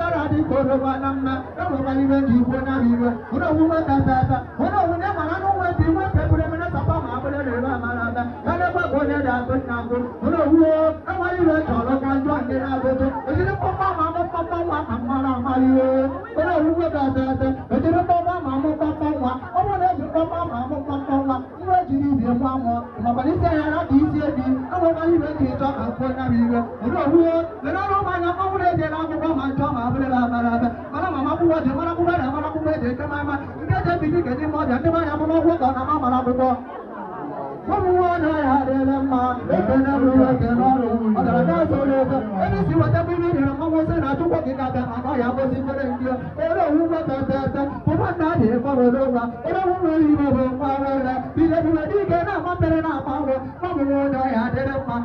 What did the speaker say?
Anambra dị ka oroma na mma. Enwekwara ibe ndị Igbo na iwe ụlọ owuwe tata ụlọ owuwe mara na onwe dị nwe kebụrụ emere sapa ma abụrụ na ebe amara aba ya na-ekwe ka onye dị agụ nna agụ ụlọ owuwe. Enweghị iwe chọrọ ka njọ ndị na-agụtụ ejiri mkpọmkpọ ma amụ mkpọmkpọ nwa ka mara amara iwe ụlọ owuwe tata ejiri mkpọmkpọ ma amụ mkpọmkpọ nwa. Ọ bụrụ na eji mkpọmkpọ ma amụ mkpọmkpọ nwa, nwa ejiri ibie nwa mụọ makwara isi anya na ka isi ebi. Enwekwara ibe ndị ịchọ ka mkpọ nya bụ iwe ụlọ owuwe lere ọrụ ụmụanya mmanwụ na-eje n'akwụkwọ ma nchọ ma abụrịla amara abịa mara mama akwụkwọ ji mara akwụkwọ na mara akwụkwọ eji eke mama nke eji ebidi nke n'ime ọbịa ndị manya amụmakwụkwọ ka ọ na-ama mara akwụkwọ. Ụmụ nwaanyị ya adịla mma. Ekene bụ ekene ọrụ ọgaranya soro ego ebe isi weta mmiri rịrị mmanwụ sị na Chukwu gị ga-abịa ma nọ ya gosi kwere ndị ere owuwe tetete ụmụ nna dị gbanwere nwa ere owuwe ime bụ nwa were bido bido dike na-ama mmiri na-ama nwụ ụmụ nwaanyị ya adịrị mma.